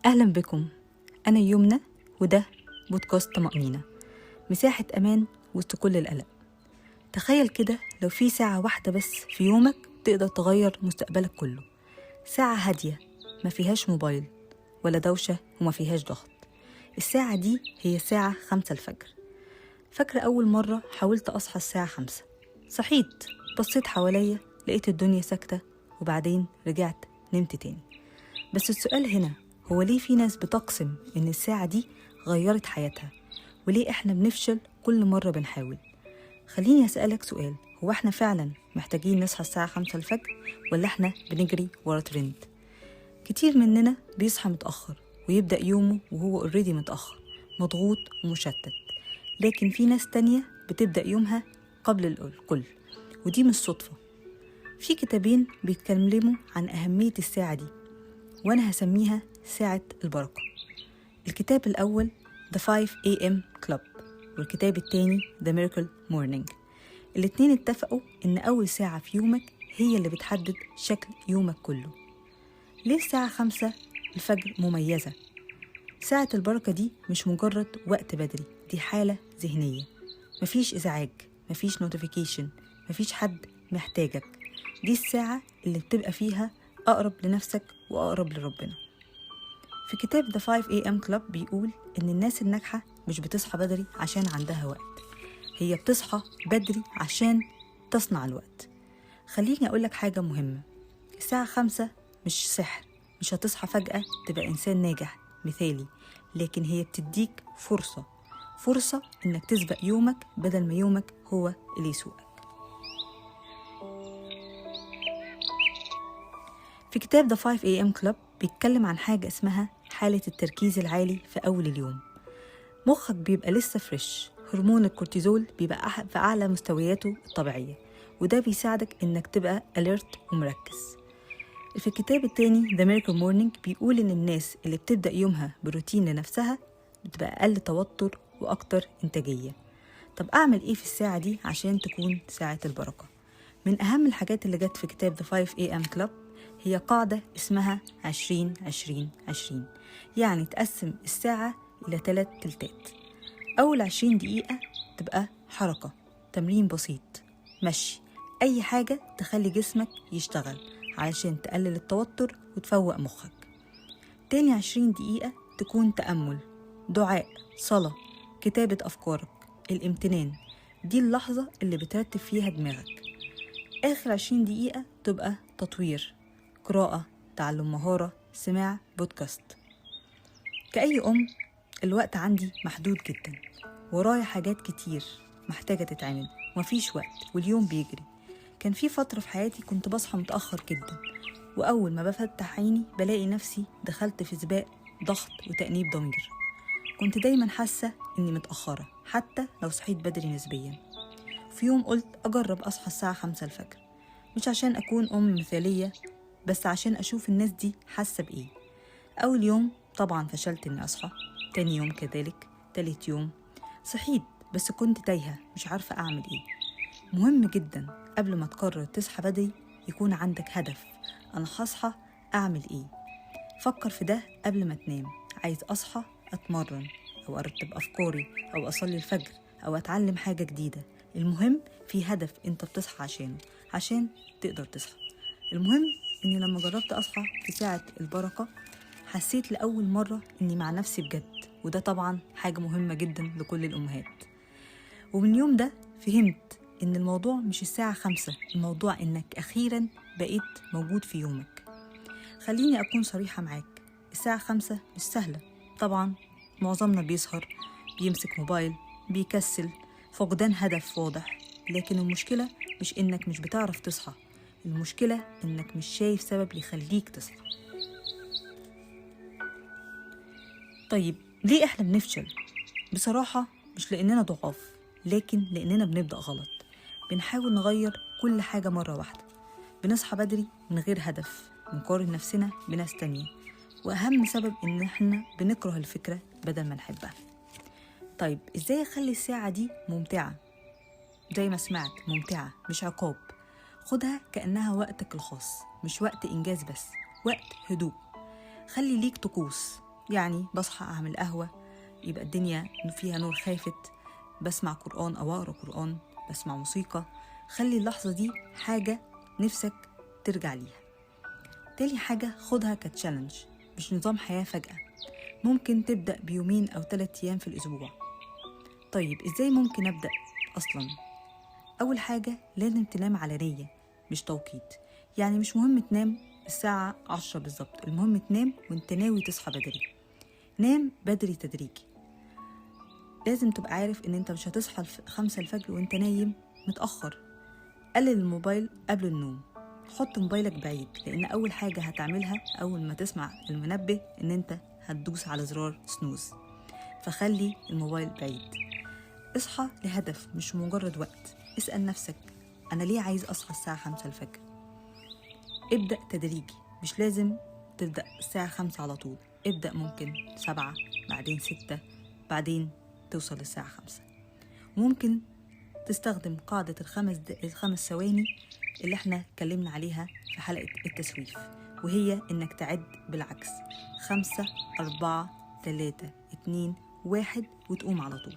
أهلا بكم، أنا يمنى وده بودكاست طمأنينة، مساحة أمان وسط كل القلق. تخيل كده لو في ساعة واحدة بس في يومك تقدر تغير مستقبلك كله. ساعة هادية ما فيهاش موبايل ولا دوشة وما فيهاش ضغط. الساعة دي هي الساعة 5 الفجر. فاكرة أول مرة حاولت أصحى الساعة 5، صحيت بصيت حواليا لقيت الدنيا ساكتة، وبعدين رجعت نمت تاني. بس السؤال هنا هو ليه في ناس بتقسم إن الساعة دي غيرت حياتها، وليه إحنا بنفشل كل مرة بنحاول؟ خليني أسألك سؤال، هو إحنا فعلا محتاجين نصحى الساعة 5 الفجر ولا إحنا بنجري ورا ترند؟ كتير مننا بيصحى متأخر ويبدأ يومه وهو already متأخر، مضغوط ومشتت. لكن في ناس تانية بتبدأ يومها قبل الكل، ودي مش صدفة. في كتابين بيتكلموا عن أهمية الساعة دي، وأنا هسميها ساعة البركة. الكتاب الأول The 5 AM Club، والكتاب التاني The Miracle Morning. الاتنين اتفقوا إن أول ساعة في يومك هي اللي بتحدد شكل يومك كله. ليه الساعة 5 الفجر مميزة؟ ساعة البركة دي مش مجرد وقت بدري، دي حالة ذهنية. مفيش إزعاج، مفيش notification، مفيش حد محتاجك. دي الساعة اللي بتبقى فيها أقرب لنفسك وأقرب لربنا. في كتاب The 5 AM Club بيقول إن الناس الناجحة مش بتصحى بدري عشان عندها وقت، هي بتصحى بدري عشان تصنع الوقت. خليني أقولك حاجة مهمة، الساعة 5 مش سحر، مش هتصحى فجأة تبقى إنسان ناجح مثالي، لكن هي بتديك فرصة إنك تسبق يومك بدل ما يومك هو اللي يسوقك. في كتاب The 5 AM Club بيتكلم عن حاجة اسمها حالة التركيز العالي في أول اليوم. مخك بيبقى لسه fresh، هرمون الكورتيزول بيبقى في أعلى مستوياته الطبيعية، وده بيساعدك إنك تبقى alert ومركز. في الكتاب التاني The Miracle Morning بيقول إن الناس اللي بتبدأ يومها بروتين لنفسها بتبقى أقل توتر وأكتر إنتاجية. طب أعمل إيه في الساعة دي عشان تكون ساعة البركة؟ من أهم الحاجات اللي جت في كتاب The 5 AM Club هي قاعدة اسمها 20 20 20، يعني تقسم الساعة إلى 3 تلتات. أول 20 دقيقة تبقى حركة، تمرين بسيط، مشي، أي حاجة تخلي جسمك يشتغل علشان تقلل التوتر وتفوق مخك. تاني 20 دقيقة تكون تأمل، دعاء، صلاة، كتابة أفكارك، الامتنان. دي اللحظة اللي بترتب فيها دماغك. آخر 20 دقيقة تبقى تطوير، قراءة، تعلم مهارة، سماع بودكاست. كأي أم الوقت عندي محدود جدا، ورايا حاجات كتير محتاجة تتعمل، ومفيش وقت واليوم بيجري. كان في فترة في حياتي كنت بصحى متأخر جدا، وأول ما بفتح عيني بلاقي نفسي دخلت في سباق ضغط وتأنيب ضمير. كنت دايما حاسة إني متأخرة حتى لو صحيت بدري نسبيا. في يوم قلت أجرب أصحى الساعة 5 الفجر، مش عشان أكون أم مثالية، بس عشان أشوف الناس دي حاسة بإيه. أول يوم طبعا فشلت إني أصحى، تاني يوم كذلك، تالت يوم صحيت بس كنت تايهة مش عارفة أعمل إيه. مهم جدا قبل ما تقرر تصحى بدري يكون عندك هدف، أنا هصحى أعمل إيه. فكر في ده قبل ما تنام. عايز أصحى أتمرن أو أرتب أفكاري أو أصلي الفجر أو أتعلم حاجة جديدة. المهم في هدف أنت بتصحى عشانه عشان تقدر تصحى. المهم إني لما جربت أصحى في ساعة البركة حسيت لأول مرة إني مع نفسي بجد، وده طبعا حاجة مهمة جدا لكل الأمهات. ومن يوم ده فهمت إن الموضوع مش الساعة 5، الموضوع إنك أخيرا بقيت موجود في يومك. خليني أكون صريحة معاك، الساعة 5 مش سهلة طبعا. معظمنا بيسهر، بيمسك موبايل، بيكسل، فقدان هدف واضح. لكن المشكلة مش إنك مش بتعرف تصحى، المشكلة إنك مش شايف سبب يخليك تصحى. طيب ليه إحنا بنفشل؟ بصراحة مش لأننا ضعاف، لكن لأننا بنبدأ غلط. بنحاول نغير كل حاجة مرة واحدة، بنصحى بدري من غير هدف، بنقارن نفسنا بناس تانية، وأهم سبب إن إحنا بنكره الفكرة بدل ما نحبها. طيب إزاي أخلي الساعة دي ممتعة؟ زي ما سمعت، ممتعة مش عقاب. خدها كأنها وقتك الخاص، مش وقت إنجاز بس، وقت هدوء. خلي ليك طقوس، يعني بصحى أعمل قهوة يبقى الدنيا فيها نور خافت، بسمع قرآن أو أقرأ قرآن، بسمع موسيقى. خلي اللحظة دي حاجة نفسك ترجع ليها. تاني حاجة، خدها ك challenge، مش نظام حياة فجأة. ممكن تبدأ بيومين أو 3 أيام في الأسبوع. طيب إزاي ممكن أبدأ أصلاً؟ أول حاجة لازم تنام على نية مش توقيت. يعني مش مهم تنام الساعة 10 بالظبط، المهم تنام وانت ناوي تصحى بدري. نام بدري تدريجي. لازم تبقى عارف ان انت مش هتصحى 5 الفجر وانت نايم متأخر. قلل الموبايل قبل النوم، حط موبايلك بعيد، لان اول حاجة هتعملها اول ما تسمع المنبه ان انت هتدوس على زرار سنوز، فخلي الموبايل بعيد. اصحى لهدف مش مجرد وقت. اسأل نفسك انا ليه عايز اصحى الساعة 5 الفجر؟ ابدأ تدريجي، مش لازم تبدأ الساعة 5 على طول، ابدأ ممكن 7 بعدين 6 بعدين توصل للساعة 5. ممكن تستخدم قاعدة الخمس ثواني اللي احنا اتكلمنا عليها في حلقة التسويف، وهي انك تعد بالعكس 5 4 3 2 1 وتقوم على طول.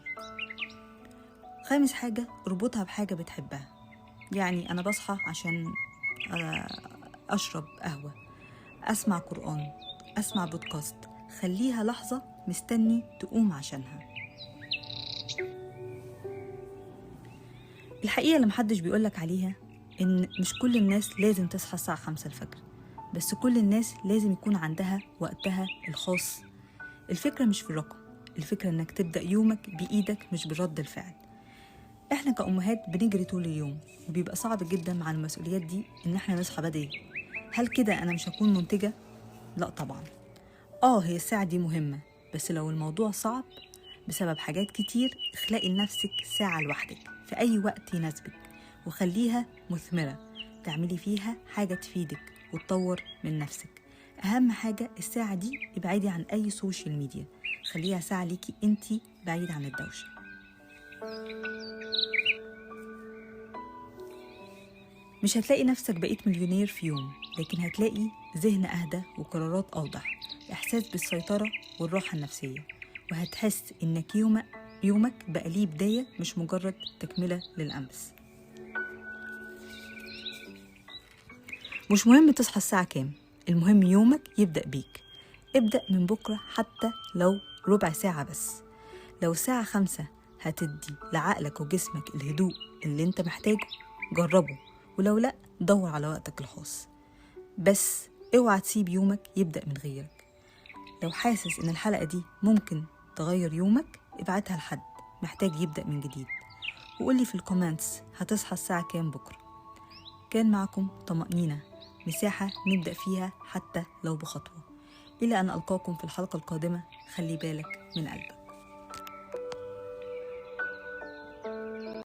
خامس حاجة، اربطها بحاجة بتحبها. يعني أنا بصحى عشان أشرب قهوة، أسمع قرآن، أسمع بودكاست. خليها لحظة مستني تقوم عشانها. الحقيقة اللي محدش بيقولك عليها إن مش كل الناس لازم تصحى الساعة 5 الفجر، بس كل الناس لازم يكون عندها وقتها الخاص. الفكرة مش في الرقم، الفكرة إنك تبدأ يومك بإيدك مش برد الفعل. إحنا كأمهات بنجري طول اليوم، وبيبقى صعب جدا مع المسؤوليات دي إن إحنا نصحى بدري. هل كده أنا مش هكون منتجة؟ لا طبعا. هي الساعة دي مهمة، بس لو الموضوع صعب بسبب حاجات كتير، اخلقي لنفسك ساعة لوحدك في أي وقت يناسبك، وخليها مثمرة تعملي فيها حاجة تفيدك وتطور من نفسك. أهم حاجة الساعة دي ابعدي عن أي social media، خليها ساعة ليكي انتي بعيد عن الدوشة. مش هتلاقي نفسك بقيت مليونير في يوم، لكن هتلاقي ذهن أهدى وقرارات أوضح، إحساس بالسيطرة والراحة النفسية، وهتحس إنك يومك بقى ليه بداية مش مجرد تكملة للأمس. مش مهم تصحى الساعة كام، المهم يومك يبدأ بيك. ابدأ من بكرة حتى لو ربع ساعة بس. لو الساعة 5 هتدي لعقلك وجسمك الهدوء اللي انت محتاجه، جربه، ولو لأ دور على وقتك الخاص. بس اوعى تسيب يومك يبدأ من غيرك. لو حاسس ان الحلقة دي ممكن تغير يومك، ابعتها لحد محتاج يبدأ من جديد، وقولي في ال comments هتصحى الساعة كام بكرة. كان معكم طمأنينة، مساحة نبدأ فيها حتى لو بخطوة. إلى أن ألقاكم في الحلقة القادمة، خلي بالك من قلبك.